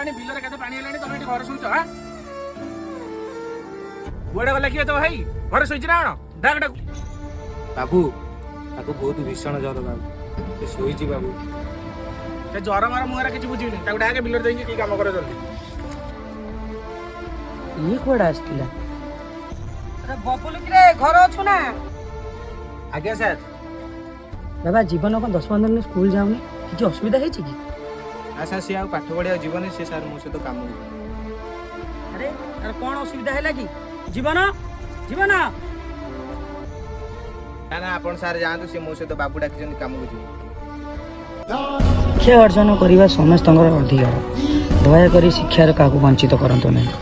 ହେଲାଣି, ବିଲରେ କେତେ ପାଣି ହେଲାଣି, ତମେ ଏଠି ଘରେ ଶୋଇଛ? ହଁ, କୁଆଡେ ଗଲା କିଏ? ତ ଭାଇ ଘରେ ଶୋଇଛି ନା କଣ? ଡାକ, ଡାକୁ। ବାବୁ, ତାକୁ ବହୁତ ଭୀଷଣ ଜ୍ୱର ବାବୁ, ସେ ଶୋଇଛି ବାବୁ। ସେ ଜ୍ୱର ମର ମୁଁ ଏରା କିଛି ବୁଝିବିନି। ତାକୁ ଡାକେ, ବିଲରେ ଯାଇକି କି କାମ କର ଜଲ୍ଦି। ଇଏ କୁଆଡେ ଆସିଥିଲା? ଆରେ ବବୁଲ କିରେ, ଘରେ ଅଛୁ ନା? ଆଜ୍ଞା ସାର୍। ବାବା, ଜୀବନ କଣ 10-15 ଦିନ ସ୍କୁଲ ଯାଉନି? କିଛି ଅସୁବିଧା ହେଇଛି କି? ନା ସାର୍, ସିଏ ଆଉ ପାଠ ପଢ଼ିବାକୁ ଯିବନି। ସେ ସାର୍ ମୋ ସହିତ କାମ କରିବ। ଆରେ, ତାର କଣ ଅସୁବିଧା ହେଲା କି? ଜୀବନ, ଜୀବନ! ନା ନା, ଆପଣ ସାର୍ ଯାଆନ୍ତୁ। ସିଏ ମୋ ସହିତ, ବାବୁ ଡାକିଛନ୍ତି, କାମକୁ ଯିବ। ଶିକ୍ଷା ଅର୍ଜନ କରିବା ସମସ୍ତଙ୍କର ଅଧିକାର। ଦୟାକରି ଶିକ୍ଷାର କାହାକୁ ବଞ୍ଚିତ କରନ୍ତୁ ନାହିଁ।